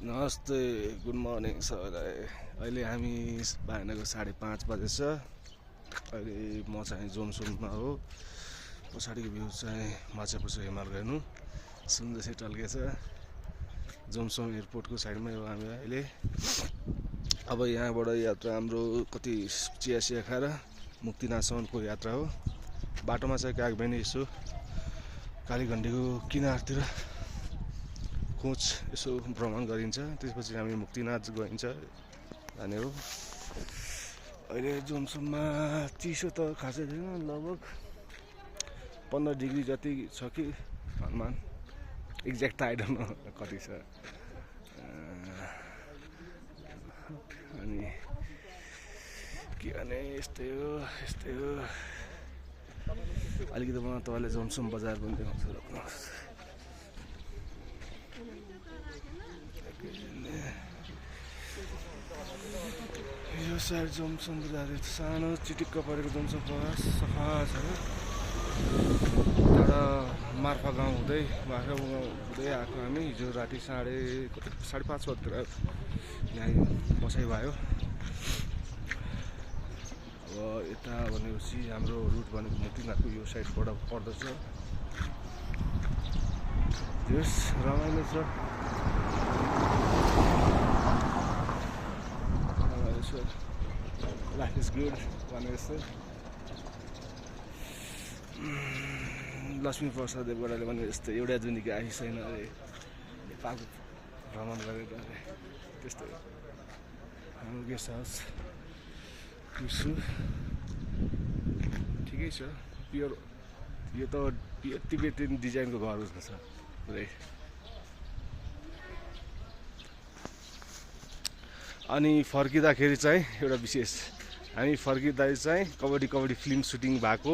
नमस्ते, good morning सबैलाई। अहिले हामी बिहानको 5:30 बजेछ। अहिले म चाहिँ जोमसोममा हो। पछाडिको भ्यू चाहिँ माछापुच्छ्रे हिमाल हेर्नु सुन्दैछ टल्केछ। जोमसोम एयरपोर्टको साइडमै हो हामी अहिले। अब यहाँबाट यात्रा हाम्रो कति चिया खाएर मुक्तिनाथसम्मको यात्रा हो। बाटोमा चाहिँ कागबेनी यसो कालीघण्टीको किनारतिर खोज यसो भ्रमण गरिन्छ। त्यसपछि हामी मुक्तिनाथ गइन्छ जाने हो। अहिले जोमसोममा चिसो त खासै छैन, लगभग 15 डिग्री जति छ कि अनुमान, एक्ज्याक्ट त आइडोन्ट नो कति छ। अनि के भने यस्तै हो। अलिकति म तपाईँलाई जोमसोम बजार पनि देखाउँछु। रोक्नुहोस्। यो साइड जोमसोम बजार सानो चिटिक्क परेको जोमसोम बजार सफा छ। तर मार्फा गाउँ हुँदै आएको हामी हिजो राति 5:30 बजीतिर यहाँ बसाइ भयो। अब यता भनेपछि हाम्रो रुट भनेको मुक्तिनाथको यो साइडबाट पर्दछ। यस रमाइलो छ। Life is good भने जस्तो। लक्ष्मी प्रसाद देवकोटाले भने जस्तो एउटा जुनीको आशी छैन अरे, पाको भ्रमण गरेर अरे त्यस्तो। हाम्रो गेस्ट हाउस ठिकै छ। प्योर यो त प्योर तिब्बतीयन डिजाइनको घर छ पुरै। अनि फर्किँदाखेरि चाहिँ एउटा विशेष, हामी फर्किँदा चाहिँ कबड्डी फिल्म सुटिङ भएको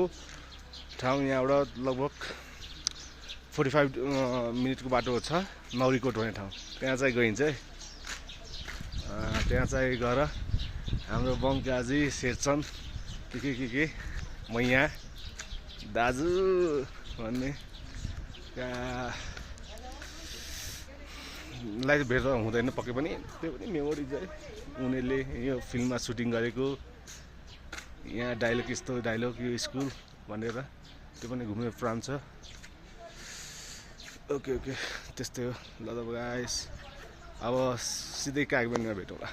ठाउँ यहाँबाट लगभग 45 मिनटको बाटो छ। नौरीकोट भन्ने ठाउँ, त्यहाँ चाहिँ गइन्छ है। त्यहाँ चाहिँ गएर हाम्रो बङ्काजी शेरचन के मैया दाजु भन्ने लाई भेट्दा हुँदैन पक्कै पनि। त्यो पनि मेमोरी चाहिँ उनीहरूले यो फिल्ममा सुटिङ गरेको, यहाँ डाइलग यस्तो डाइलग यो स्कुल भनेर त्यो पनि घुम्ने प्लान छ। ओके त्यस्तै हो। ल त गाइस, अब सिधै कागबेनीमा भेटौँला।